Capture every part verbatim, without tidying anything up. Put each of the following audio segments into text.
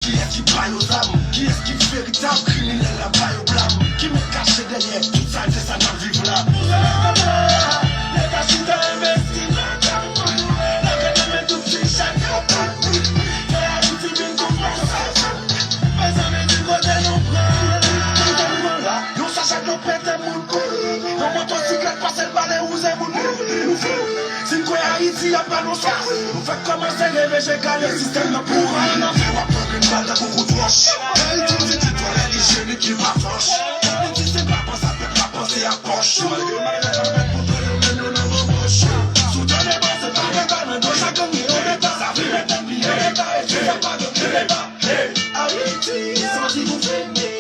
Kiyès ki ba yo zam? Kiyès ki veritab kriminèl la ba yo blam? Ki met kache dèyè tout sa, se sa n ap viv la. Leta chita envesti nan gang. Lage nan men tout ti chak yo pa. Fè Ayiti vin konfyans. Mezanmi, di kote nou pran. Kote nou pran la? Yon sachè dlo pete moun kouri. Yon motosiklèt pase l bale wouze moun. Nou fou. Si n kwè Ayiti ap ba nou sans, nou fèk kòmanse reve je gade sistèm nan pouri. Nan fè w ap pran grenn bal tankou kout wòch. Ayiti se ti twalèt ijyenik ki pa flòch. Ayiti se pa panse a pèp, pa panse a pòch. Malgre malè ap fèt pou twa yo menm yo nan manmòch. Sou tande panse pa gen pa nan dwe sa gang yo leta. Sa vin mete piye leta e se sa pa gen leta. Ayiti, santi nou fini.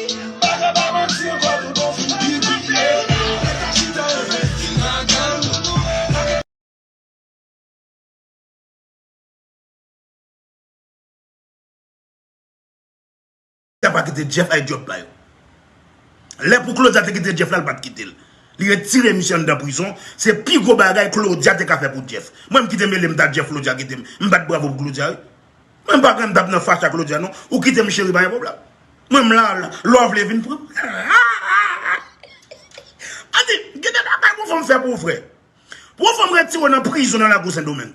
Pa ka ba manti ankò, tout bon fin pipi. Leta chita envesti nan gang. Claudia pa kite Jeff ak djòb pa yo. Lè pou Claudia te kite Jeff la, l pa t kite l. Li retire misye anndan prizon. Se pi gwo bagay Claudia te ka fè pou Jeff. Mwen, m kite mele m ta Jeff, Claudia kite m. M bat bravo pou Claudia, wi. Mwen, m pa gen m t ap nan fache ak Claudia, non. Ou kite m, cheri, pa gen pwoblèm. Mwen, m la, la, lè w vle vin pran m. Adi, gen de bagay pou fanm fè pou frè. Pou fanm retire w nan prizon nan lakou Sendomeng.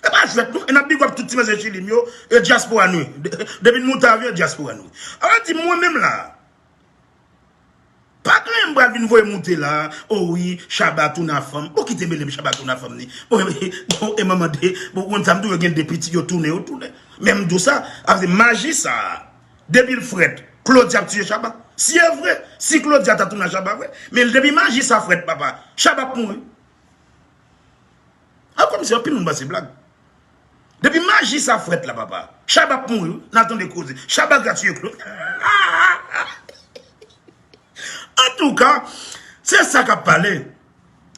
E pa jwèt, non. E n ap big up tout ti mesye Chili m yo, e dyaspora nou ye. De- Depi n moute avyon, e dyaspora nou ye. Ala di mwen menm la. Pa gen anyen m pral vin voye moute la. O wi, Shabba tounen a fanm. Bon, kite mele m, Shabba tounen a fanm ni. Bon, bon, e manman de, bon, konn sa m tou, yo gen de pitit, yo tounen, yo tounen. Men m di w sa, ap di maji sa. Depi l frèt, Claudia ap tiye Shabba. Si e vre, si Claudia ta tounen a Shabba vre, men depi maji sa frèt, papa, Shabba ap mouri. A, kòmsi anpil moun panse blag. Depi maji sa frèt la, papa, Shabba ap mouri, wi. N a tande koze. Shabba ka tiye Claude. Antouka, se sa k ap pale.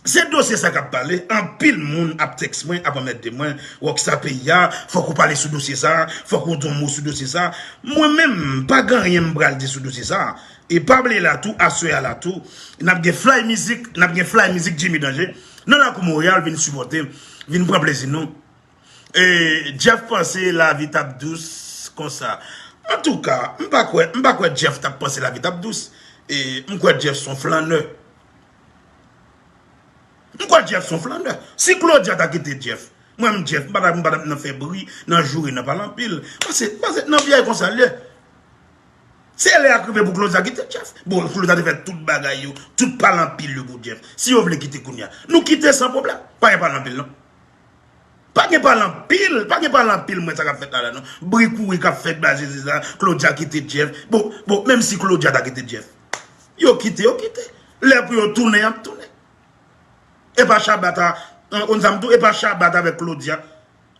Se dosye sa k ap pale. Anpil moun ap tèks mwen, ap anmède mwen. Rockstar peyi a, fòk ou pale sou dosye sa, fòk ou di yon mo sou dosye sa. Mwen menm, pa gen anyen m pral di sou dosye sa. E pa bliye la tou, aswè a la tou, n ap gen Fly Music, n ap gen Fly Music Jimmy Danger. Nan lakou Monreyal, vin sipòte, vin pran plezi nou. E Jeff panse lavi t ap dous konsa. Antouka, m pa kwè, m pa kwè Jeff t ap panse lavi t ap dous. E m kwè Jeff se yon flanè. M kwè Jeff se yon flanè. Si Claudia ta kite Jeff, mwen m Jeff, m pa t ap, m pa t ap nan fè bri, nan joure, nan pale anpil. Paske, paske nan vi a e konsa l ye. Se lè a k rive pou Claudia kite Jeff. Bon, Claudia te fè tout bagay yo, tout pale anpil yo pou Jeff. Si yo vle kite kounye a, nou kite san pwoblèm. Pa gen pale anpil, non. Pa gen pale anpil, pa gen pale anpil, mwen sa k ap fèt la, la, non. Bri kouri k ap fèt, blaze, se sa, Claudia kite Jeff. Bon, bon, menm si Claudia ta kite Jeff. Yo kite, yo kite. Lè pou yo tounen, y ap tounen. E pa Shabba ta, ou konn sa m di w, e pa Shabba ta avèk Claudia.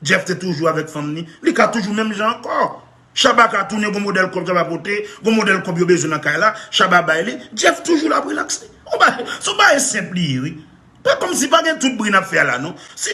Jeff te toujou avèk fanm ni. Li ka toujou menm jan ankò. Shabba ka tounen, gon modèl kòb Shabba pote, gon modèl kòb yo bezwen nan kay la, Shabba bay li. Jeff toujou l ap relakse. Yon bagay, se yon bagay senp li ye, wi. Pa kòmsi pa gen tout bri n ap fè a la, non. Si